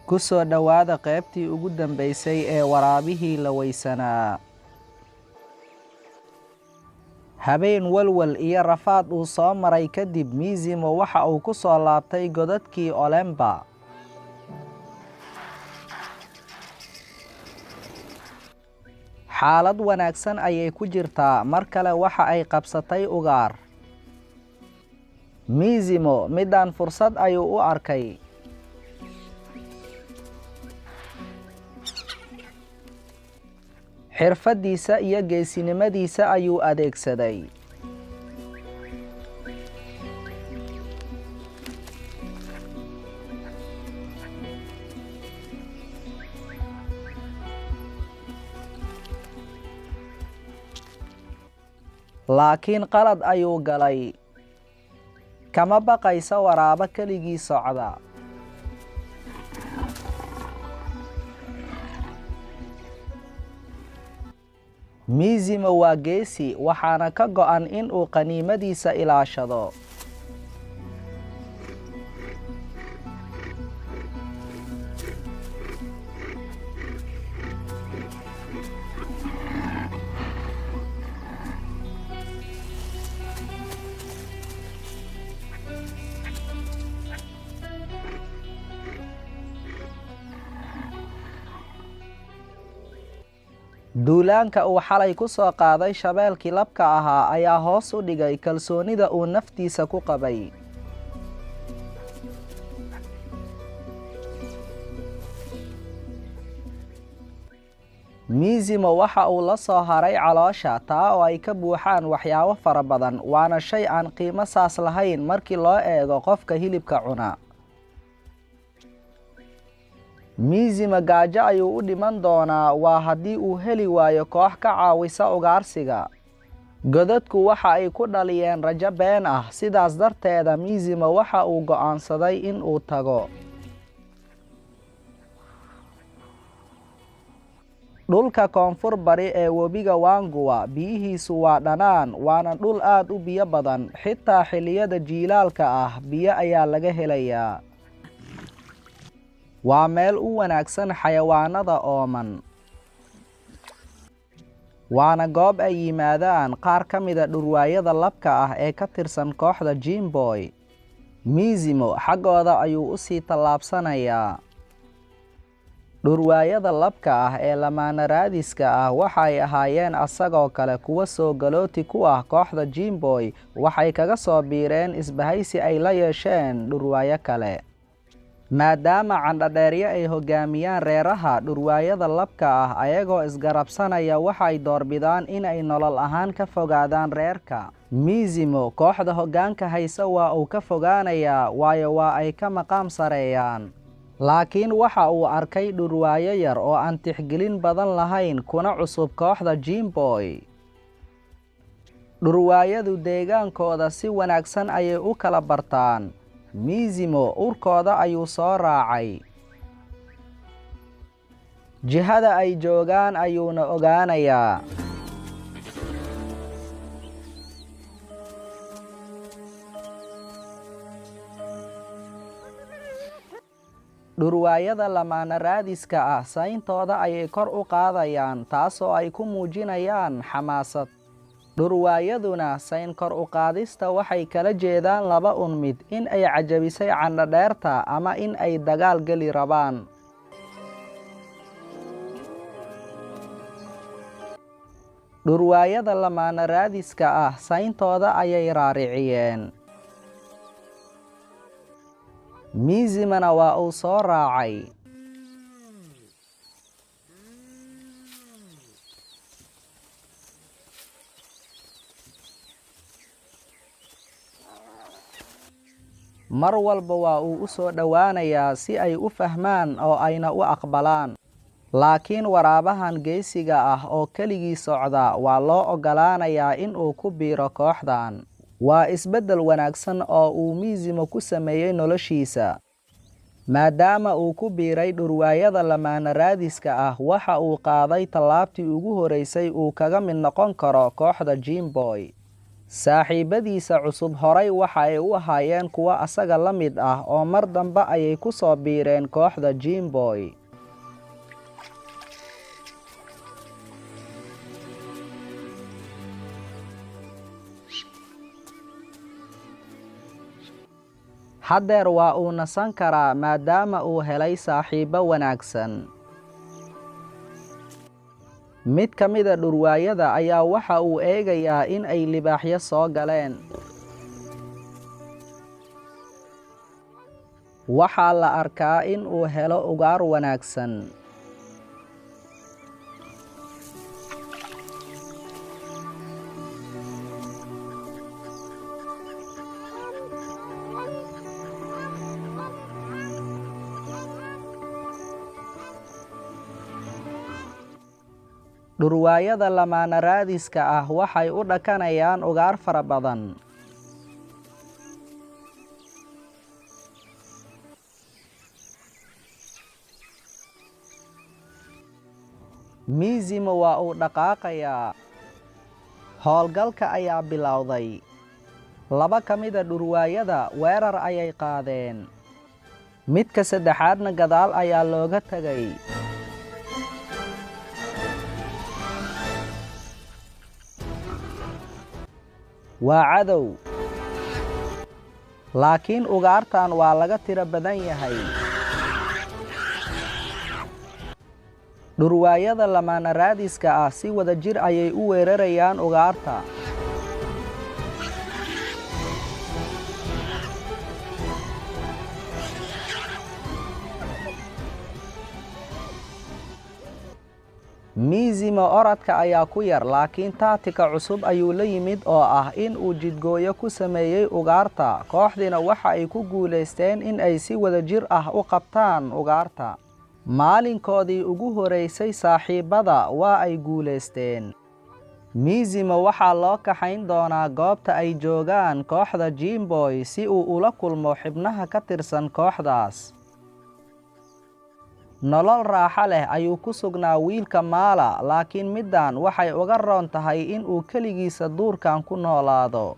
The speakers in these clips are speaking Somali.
Ku soo dhowaada qaybtii ugu dambeysay ee Waraabihii la Weysanaa. Habeen walwal iyo rafaad uu soo maray kadib, Mizimo waxa uu ku soo laabtay godadkii Olemba. Xaalad wanaagsan ayay ku jirtaa, mar kale waxa ay qabsatay ugaar. Mizimo midaan fursad ayuu u arkay. Xirfadiisa iyo geesinimadiisa ayuu adeegsaday. Laakiin qalad ayuu galay. Kama baqaysa waraabo keligii socda. Mizimo waa geesi, waxaana ka go'an in uu qaniimadiisa ilaashado. Duulaanka uu xalay ku soo qaaday shabeelkii labka ahaa ayaa hoos u dhigay kalsoonida uu naftiisa ku qabay. Mizimo waxa uu la soo haray caloosha, taa oo ay ka buuxaan waxyaabo fara badan, waana shay aan qiimo saas lahayn markii loo eego qofka hilibka cuna. Mizimo gaajo ayuu u dhiman doonaa waa haddii uu heli waayo koox ka caawisa ugaarsiga. Godadku waxa ay ku dhaliyeen rajo been ah, sidaas darteeda Mizimo waxa uu go'aansaday in uu tago. Dhulka koonfur bari ee webiga Wanguwa biyihiisu waa dhanaan, waana dhul aad u biyo badan, xitaa xilliyada jiilaalka ah biyo ayaa laga helayaa. Waa meel u wanaagsan xayawaanada ooman. Waana goob ay yimaadaan qaar ka mida dhurwaayada labka ah ee ka tirsan kooxda Jimboy. Mizimo xaggooda ayuu u sii tallaabsanayaa. Dhurwaayada labka ah ee lamaane raadiska ah waxay ahaayeen asagoo kale kuwa soo galooti ku ah kooxda Jimboy, waxay kaga soo biireen isbahaysi ay la yeesheen dhurwaayo kale. Maadaama candhadheeryo ay hoggaamiyaan reeraha, dhurwaayada labka ah ayagoo isgarabsanaya waxay doorbidaan inay nolol ahaan ka fogaadaan reerka. Mizimo kooxda hoggaanka haysa waa uu ka fogaanayaa, waayo waa ay ka maqaam sareeyaan. Laakiin waxa uu arkay dhurwaayo yar oo aan tixgelin badan lahayn kuna cusub kooxda Jimboy. Dhurwaayadu deegaankooda si wanaagsan ayay u kala bartaan. Mizimo urkooda ayuu soo raacay. Jihada ay joogaan ayuuna ogaanayaa. Dhurwaayada lamaane raadiska ah sayntooda ayay kor u qaadayaan, taasoo ay ku muujinayaan xamaasad. Dhurwaayaduna sayn kor u qaadista waxay kala jeedaan laba un mid, in ay cajabisay candhadheerta ama in ay dagaal geli rabaan. Dhurwaayada lamaane raadiska ah sayntooda ayay raariciyeen. Mizimana waa uu soo raacay. Mar walba waa uu u soo dhowaanayaa si ay u fahmaan oo ayna u aqbalaan. Laakiin waraabahan geesiga ah oo keligii socda waa loo oggolaanayaa in uu ku biiro kooxdan. Waa isbeddel wanaagsan oo uu Mizimo ku sameeyey noloshiisa. Maadaama uu ku biiray dhurwaayada lamaane raadiska ah, waxa uu qaaday tallaabtii ugu horreysay uu kaga mid noqon karo kooxda Jimboy. Saaxiibadiisa cusub horay waxa ay u ahaayeen kuwo asaga la mid ah oo mar dambe ayay ku soo biireen kooxda Jimboy. Haddeer waa uu nasan karaa maadaama uu helay saaxiibo wanaagsan. Mid ka mida dhurwaayada ayaa waxa uu eegayaa in ay libaaxyo soo galeen. Waxaa la arkaa in uu helo ugaar wanaagsan. Dhurwaayada lamaana raadiska ah waxay u dhakanayaan ugaar fara badan. Miizimo waa uu dhaqaaqayaa. Howlgalka ayaa bilowday. Laba ka mida dhurwaayada weerar ayay qaadeen. Midka saddexaadna gadaal ayaa looga tegay. Waa cadow. Laakiin ugaartan waa laga tiro badan yahay. Dhurwaayada lamaana raadiska ah si wada jir ayay u weerarayaan ugaarta. Miizimo orodka ayaa ku yar, laakiin taatika cusub ayuu la yimid oo ah in uu jidgooyo ku sameeyey ugaarta. Kooxdiina waxa ay ku guulaysteen in ay si wada jir ah u qabtaan ugaarta. Maalinkoodii ugu horeysay saaxiibada waa ay guulaysteen. Miizimo waxaa loo kaxayn doonaa goobta ay joogaan kooxda Jimboy si uu ula kulmo xubnaha ka tirsan kooxdaas. Nolol raaxo leh ayuu ku sugnaa wiilka Maala, laakiin middan waxay uga roon tahay in uu keligiisa duurkan ku noolaado.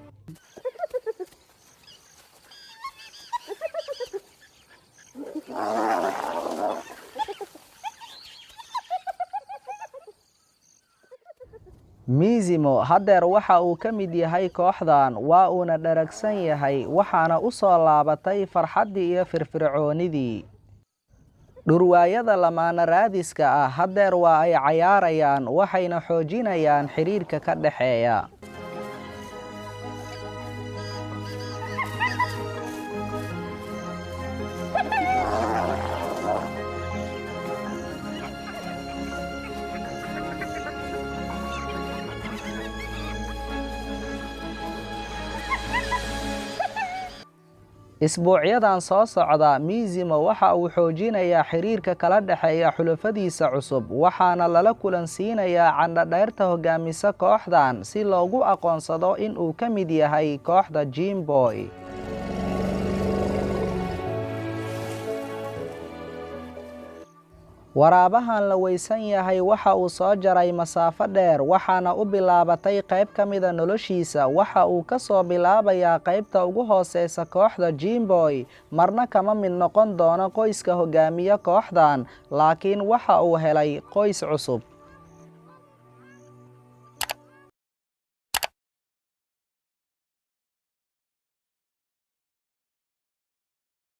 Miizimo haddeer waxa uu ka mid yahay kooxdan, waa uuna dharagsan yahay, waxaana u soo laabatay farxaddii iyo firfircoonidii. Dhurwaayada lamaana raadiska ah haddeer waa ay cayaarayaan, waxayna xoojinayaan xiriirka ka dhexeeya. Isbuucyadan soo socda, Miizimo waxa uu xoojinayaa xiriirka kala dhexeeya xulafadiisa cusub, waxaana lala kulansiinayaa candhadheerta hogaamisa kooxdan si loogu aqoonsado in uu ka mid yahay kooxda Jimboy. Waraabahan la weysan yahay waxa uu soo jaray masaafo dheer, waxaana u bilaabatay qayb ka mida noloshiisa. Waxa uu ka soo bilaabayaa qaybta ugu hooseysa kooxda Jimboy, marna kama mid noqon doono qoyska hogaamiya kooxdan, laakiin waxa uu helay qoys cusub.